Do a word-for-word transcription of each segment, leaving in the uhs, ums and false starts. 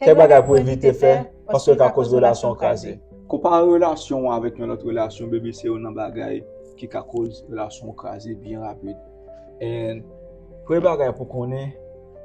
Kèk bagay pou evite fè, paske yo ka koz relasyon kraze. Konpare relasyon w avèk yon lòt relasyon, baby, se youn nan bagay ki ka koz relasyon w kraze byen rapid. And premye bagay pou konnen,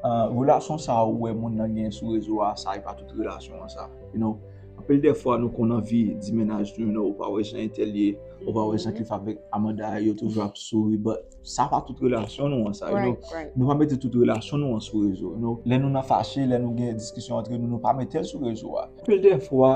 uh, relasyon sa ou wè moun nan gen sou rezo a, sa e pa tout relasyon an sa. You know, anpil de fwa nou konn anvi di mennaj nou, you know, ou pa wè jan entèl ye, ou pa wè jan Cliff avèk Amanda yo toujou ap souri, but sa pa tout relasyon nou an sa, you know. Nou pa mete tout relasyon nou an sou rezo, you know. Lè nou nan fache, lè nou gen diskisyon antre nou, nou pa mete l sou rezo a. Anpil de fwa,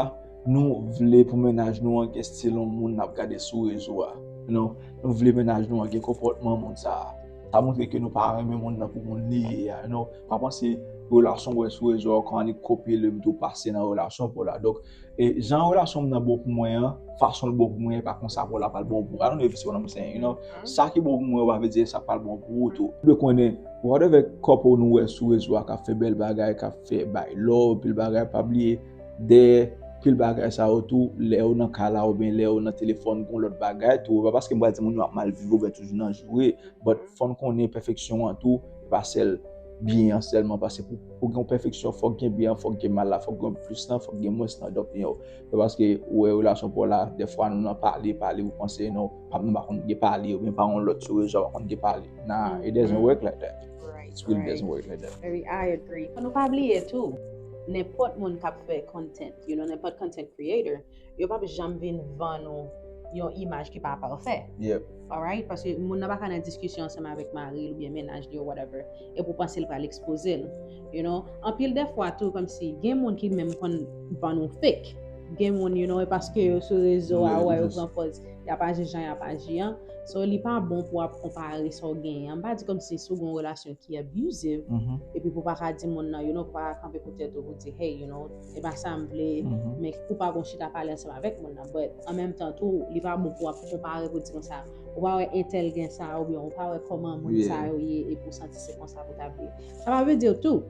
nou vle pou mennaj nou an gen stil yon moun n ap gade sou rezo a. You know, nou vle mennaj nou an gen konpòtman moun sa a. Sa montre ke nou pa renmen moun nan pou moun li ye a, you know. Pa panse relasyon w wè sou rezo a, ou ka annik kopye l menm tou pase nan relasyon pa w la. Donk, e jan relasyon m nan bon pou mwen an, fason l bon pou mwen, e pa konsa pou l ap al bon pou ou. I don't know if you see what I'm saying, you know. Sa ki bon pou mwen, ou pa vle di sa pral bon pou ou tou. Ou dwe konnen, whatever couple nou wè sou rezo a k ap fè bèl bagay, k ap fè bay love, pil bagay, pa bliye, dèyè pil bagay sa yo tou, lè yo nan kay la oubyen lè yo nan telefòn, gon lòt bagay tou. E pa paske m pral di moun yo ap mal viv oubyen toujou nan joure, but fò n konnen pèfeksyon an tou, e pa sèl byen an sèlman, paske pou, pou gen yon pèfeksyon, fòk gen byen an, fòk gen mal la, fòk gen plis lan, fòk gen mwens lan. Donk, yo, se paske ou wè relasyon pa w la, dèfwa nou nan pale, pale, ou panse, non, pa, nou pa konn gen pale, oubyen pa yon lòt sou rezo a, pa konn gen pale. Nah, it doesn't work like that. It really doesn't work like that. Very, I agree. Fò nou pa bliye tou, nenpòt moun k ap fè content, you know, nenpòt content creator, yo p ap janm vin vann ou yon imaj ki pa pafè. Alright? Paske moun nan pa ka nan diskisyon ansanm avèk mari l oubyen mennaj li ou whatever, epi w panse l pral ekspoze l. You know? Anpil de fwa tou, kòmsi gen moun ki menm konn vann ou fake. Gen moun, you know, e paske yo sou rezo a, wè yo pran pòz, y ap aji jan y ap aji an. So, li pa bon pou w ap konpare sa w genyen an. M pa di kòmsi si w gen yon relasyon ki abusive, epi pou w pa ka di moun nan, you know, pou w pa ka kanpe pou tèt ou pou di, hey, you know, e pa sa m vle, men ou pa gon chita pale ansanm avèk moun nan. But an menm tan tou, li pa bon pou w ap konpare pou di konsa, ou pa wè entèl gen sa, oubyen ou pa wè kòman moun sa yo ye, epi w santi se konsa pou w ta vle. Sa pa vle di tou,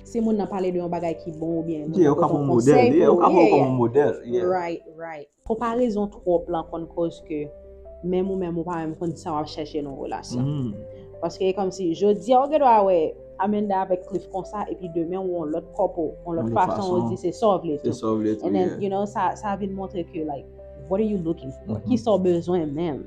si moun nan pale de yon bagay ki bon, oubyen moun nan pote yon konsèy pou ou, yeah, right, right. Konparezon twòp lan konn koz ke menm ou menm ou pa menm konn sa w ap chèche nan yon relasyon. Paske e kòmsi jodi a ou gen dwa wè Amanda avèk Cliff konsa, epi demen ou yon lòt kòpo, yon lòt fason ou di se sa w vle tou. And then, you know, sa, sa vin montre ke, like, what are you looking for? Kisa w bezwen menm?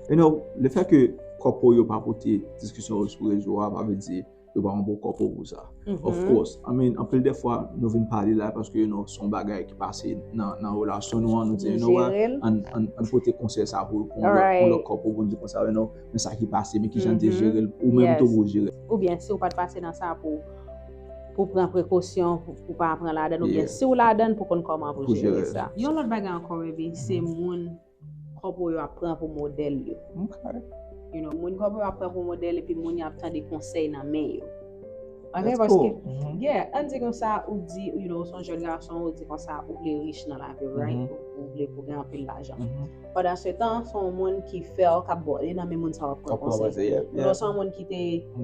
You know, lefètke kòpo yo pa pote diskisyon yo sou rezo a, pa vle di yo pa yon bon kòpo pou sa. Of course. I mean, anpil de fwa, nou vin pale la paske, you know, se yon bagay ki pase nan, nan relasyon nou an, nou di, you know what, ann, ann, ann pote konsèy sa pou, pou yon lòt, yon lòt kòpo pou n di konsa, you know, men sa ki pase, men kijan n te jere l, ou menm tou pou w jere l. Oubyen, si w pa t pase nan sa pou, pou pran prekosyon, pou, pou pa pran ladann, oubyen si w ladann, pou konn kòman pou jere sa. Yon lòt bagay ankò, baby, se moun kòpo yo ap pran pou modèl yo. You know, moun kòpo yo ap pran pou modèl epi moun yo ap tande konsèy nan men yo. Ok, paske, yeah, ann di konsa, ou di, you know, ou se yon jèn gason, ou di konsa, ou vle rich nan lavi, right? Ou, ou vle pou gen anpil lajan. Pandan se tan, se yon moun ki fè w k ap bòle nan men moun sa w ap pran konsèy. You know, se yon moun ki te,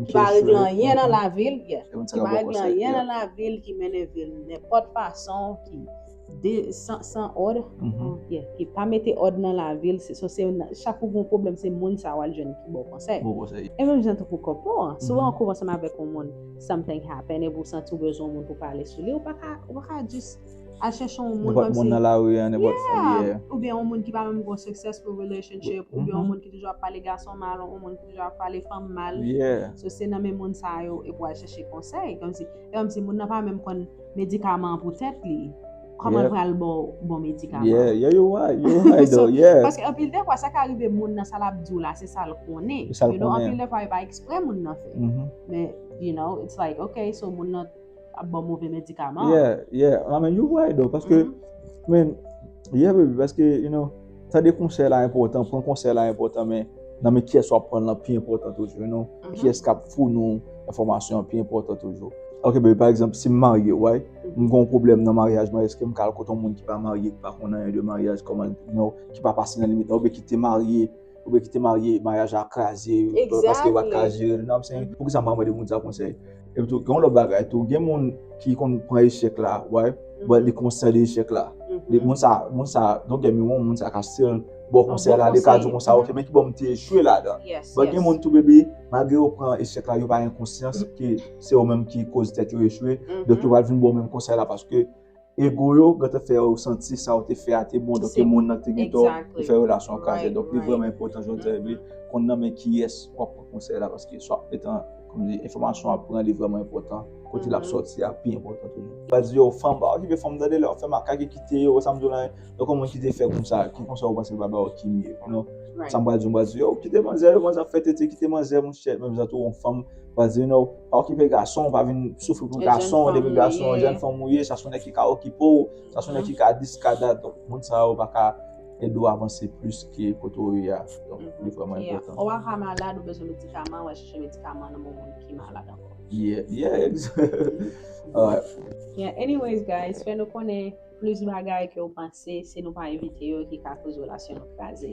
ki pa regle anyen nan lavi l, yeah. Ki pa regle anyen nan lavi l, ki mennen vi l nenpòt fason, ki de, san, san òd, yeah, ki pa mete òd nan lavi l, se, so, se, chak ou gen yon pwoblèm, se moun sa w al jwenn ki ba w konsèy. E menm jan tankou kòpo an, si w an koup ansanm avèk yon moun, something happen, epi w santi w bezwen yon moun pou pale sou li, ou pa ka, ou pa ka jis al chèche yon moun kòmsi, yeah, oubyen yon moun ki pa menm gon successful relationship, oubyen yon moun ki toujou ap pale gason mal, yon moun ki toujou ap pale fanm mal. So, se nan men moun sa yo, epi w al chèche konsèy, kòmsi, e kòmsi moun nan pa menm konn medikaman an pou tèt li. Kòman l pral ba w bon medikaman? Yeah, yeah, you right, you right though, yeah. Paske anpil de fwa, sa ka rive moun nan, sa l ap di w la, se sa l konnen. You know, anpil de fwa, e pa eksprè moun nan fè. Men, you know, it's like, ok, so moun nan ap ba w move medikaman. Yeah, yeah, I mean, you right though, paske, men, yeah, baby, paske, you know, tande konsèy la enpòtan, pran konsèy la enpòtan, men nan men kiyès w ap pran l lan pi enpòtan toujou, you know. Kiyès k ap founi w enfòmasyon an pi enpòtan toujou. Ok, baby, pa egzanp, si m marye, right? M gen yon pwoblèm nan maryaj mwen, èske m ka al kote yon moun ki pa marye, ki pa konn anyen de maryaj, kòman, you know, ki pa pase nan limit la, oubyen ki te marye, oubyen ki te marye, maryaj la kraze, paske yo pa t ka jere l, you know what I'm saying? Poukisa m pa mande moun sa konsèy? Epi tou, gen yon lòt bagay tou, gen moun ki konn pran echèk la, right? But li konsyan de echèk la. Li, moun sa, moun sa, don't get me wrong, moun sa ka still ba w konsèy la, li ka di w konsa, ok, men kibò m te echwe ladan. But gen moun tou, baby, malgre yo pran echèk la, yo pa gen konsyans ke se yo menm ki koz tèt yo echwe. Donk yo pral vin ba w menm konsèy la paske ego yo gentan fè yo santi sa yo te fè a te bon, donk moun nan te gentan fè relasyon an kraze. Donk li vrèman enpòtan jodi a, epi konn nan men kiyès w ap pran konsèy la, paske sa w ap met an, kòm di, enfòmasyon w ap pran, li vrèman enpòtan. Kote l ap sòti a pi enpòtan toujou. Yo di yo, fanm, pa okipe fanm, tande, lè w ap fè makak, e kite yo, sa m di w la. Donk yon moun ki te fè konsa, ki konsa w panse l va ba w ki miye, non? Sa m pral di w, m pral di yo, kite manzè, manzè ap fè tete, kite manzè, monchè, menm jan tou yon fanm, m pral di yo, non, pa okipe gason, pa vin soufri pou gason, depi gason, jèn fanm ou ye, sa se yon nèg ki ka okipe w, sa se yon nèg ki ka dis, ka dat, donk moun sa yo pa ka ede w avanse plis ke kote w ye a. Donk li vrèman enpòtan. Ou pa ka malad, ou bezwen medikaman, w al chèche medikaman nan bon moun ki malad ankò. Yeah, yeah, exactly. Alright. Yeah, anyways, guys, fè nou konnen plis bagay ke w panse, si nou pa evite yo, ki ka koz relasyon nou kraze.